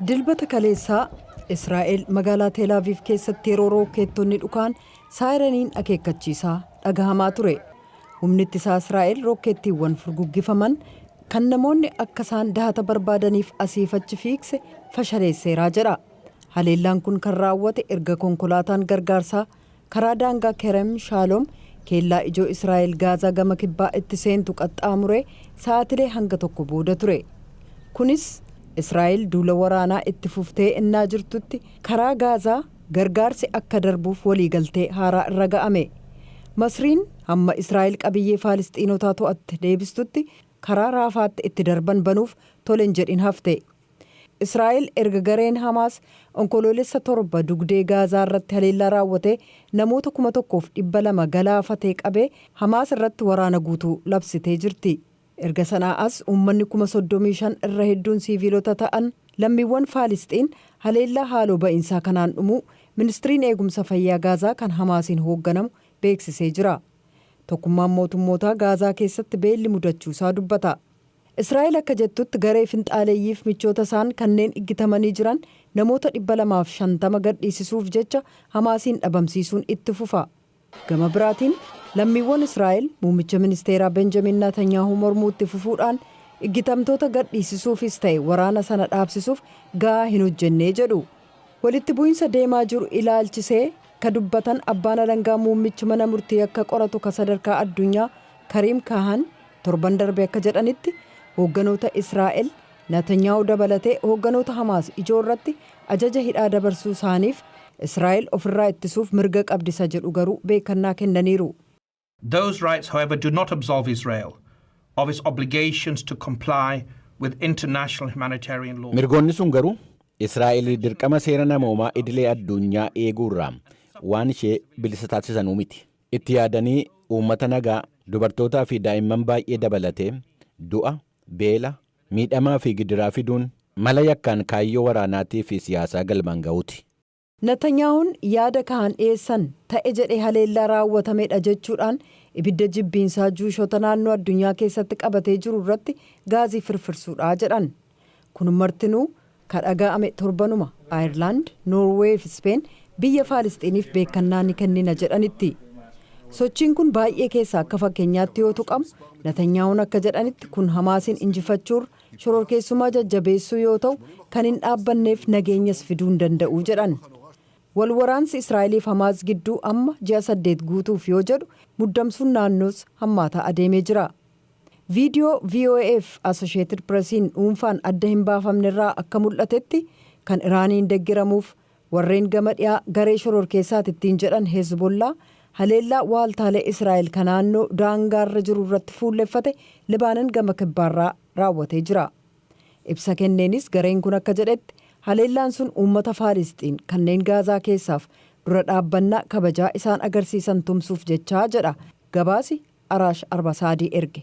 Dilbata kaleessaa Israa'el magaalaa Teelaaviif keessatti yeroo rookeettonni dhukaan saayiraniin akeekkachiisaa dhagahamaa ture. Humni ittisaa Israa'el rookeettiiwwan furguggifaman kan namoonni akka isaan dahata barbaadaniif asiif achi fiigse fashaleesseeraa jedha. Haleellaan kun kan raawwate erga konkolaataan gargaarsaa karaa daangaa Kerem Shaaloom, keellaa ijoo Israa'el Gaazaa gama kibbaa itti seentu qaxxaamuree sa'aatilee hanga tokko booda ture. Kunis Israa'el duula waraanaa itti fuftee innaa jirtutti karaa Gaazaa gargaarsi akka darbuuf waliigaltee haaraa irra ga'ame. Masriin hamma Israa'el qabiyyee Faalistiinotaa to'atte deebistutti karaa Raafaatti itti darban banuuf tolen jedhin hafte. Israa'el erga gareen Hamaas Onkoloolessa 7 dugdee Gaazaa irratti haleellaa raawwatee namoota 1200 galaafatee qabee Hamaas irratti waraana guutuu labsitee jirti. Erga sanaa as uummanni 35,000, irra hedduun siiviilota ta'an, lammiiwwan Faalisxiin haleellaa haaloo ba'iinsaa kanaan dhumuu Ministiriin Eegumsa Fayyaa Gaazaa kan Hamaasiin hoogganamu beeksisee jira. Tokkummaan Mootummootaa Gaazaa keessatti beelli mudachuusaa dubbata. Israa'el akka jettutti garee finxaaleeyyiif michoota isaan kanneen iggitamanii jiran namoota 250 gadhiisisuuf jecha Hamaasiin dhabamsiisuun itti fufa. Gama biraatiin lammiiwwan Israa'el muummicha ministeeraa Benjamin Natanyaahuu mormuu itti fufuudhaan iggitamtoota gadhiisisuufis ta'e waraana sana dhaabsisuuf ga'aa hin hojjennee jedhu. Walitti bu'iinsa deemaa jiru ilaalchisee ka dubbatan abbaan alangaa muummichi mana murtii akka qoratu ka sadarkaa addunyaa Kariim Kahan torban darbe akka jedhanitti, hoogganoota Israa'el Natanyaahuu dabalatee hoogganoota Hamaas ijoo irratti ajaja hidhaa dabarsuu isaaniif Israa'el ofirraa ittisuuf mirga qabdisa jedhu garuu beekannaa kennaniiru. Those rights, however, do not absolve Israel of its obligations to comply with international humanitarian law. Mirgoonni sun garuu Israa'el dirqama seera namoomaa idilee addunyaa eeguurraa waan ishee bilisa taasisanuu miti. Itti yaadanii uummata nagaa, dubartootaa fi daa'imman baay'ee dabalatee du'a, beela, miidhamaa fi gidiraa fiduun mala yakkaan kaayyoo waraanaatii fi siyaasaa galmaan ga'uuti. Natanyaahuun yaada Kahan dhiyeessan ta'e jedhee haleellaa raawwatamedha jechuudhaan ibidda jibbiinsaa Juushota naannoo addunyaa keessatti qabatee jiru irratti gaazii firfirsuudha jedhan. Kun martinuu ka dhaga'ame torbanuma Ayirlaand, Noorweey fi Speen biyya Faalistiiniif beekannaa ni kennina jedhanitti. Sochiin kun baay'ee keessaa akka fakkeenyaatti yoo tuqamu, Natanyaa'uun akka jedhanitti kun Hamaasiin injifachuurra shororkeessummaa jajjabeessuu yoo ta'u kan hin dhaabbanneef nageenyas fiduu hin danda'u jedhan. Wal waraansi Israa'eliif Hamaas gidduu amma ji'a 8 guutuuf yoo jedhu, muddamsuun naannoos hammaataa adeemee jira. Viidiyoo VOAf Associated Pressiin dhuunfaan adda hin baafamnerraa akka mul'atetti, kan Iraaniin deggiramuuf warreen gama dhiyaa garee shororkeessaati ittiin jedhan Hezbollaa haleellaa waaltaalee Israa'el kan naannoo daangaarra jiru irratti fuulleffate Libaanan gama kibbaarraa raawwatee jira. Ibsa kenneenis gareen kun akka jedhetti haleellaan sun uummata Faalisxiin kanneen Gaazaa keessaaf dura dhaabbannaa kabajaa isaan agarsiisan tumsuuf jechaa jedha gabaasi Araash Arbasaadii erge.